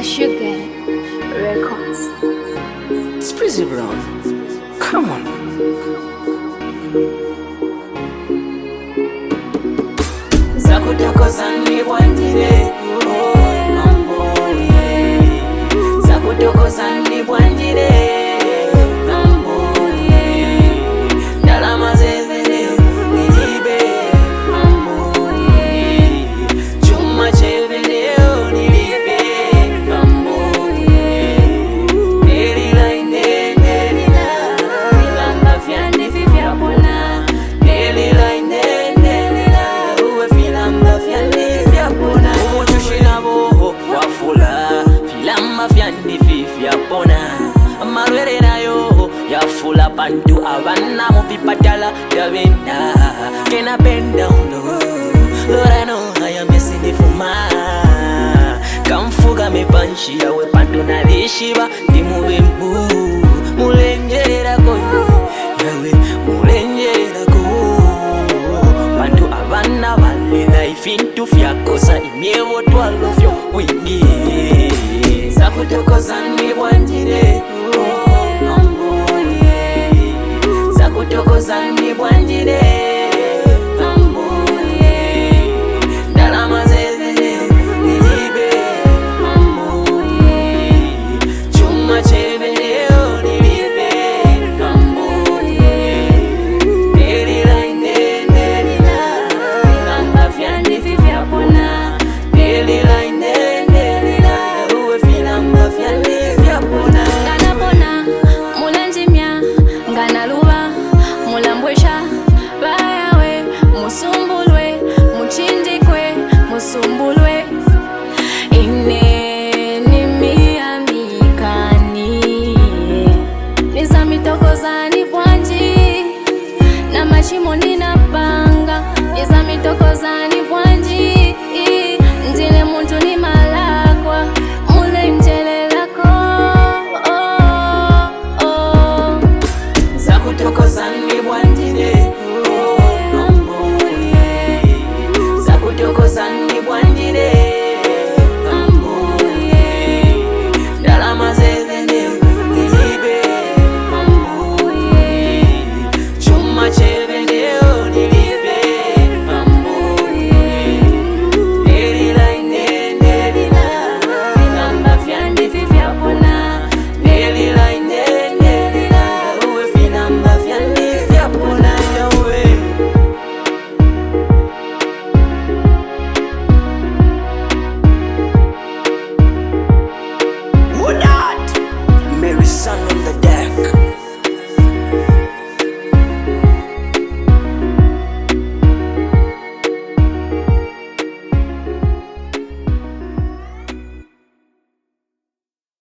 Sugar Records. It's Prissy Brown. Come on. Zakutokoza nibwandile, oh mamboye. Zakutokoza nibwandile, mamboye. Ndalama zevele nilibe, mamboye. Chuma chevele nilibe, mamboye. Nelila ine nelila, vilanga vyandi vivyapona. Nelila ine nelila, uwe vilanga vyandi vyapona. Ubuchushi nabo wafula, vilamba vyandi vivyapona. Amalwele nayo yafula, bantu abana mupipatala yabenda. Kena benda uno, Lord, I know I am missing the fuma. Kamfuga mepanshi yawe pantu nalishiba ndimubembu mulenjererako yawe mulenjererako bantu abana balila ifintu fyakosa imyebo.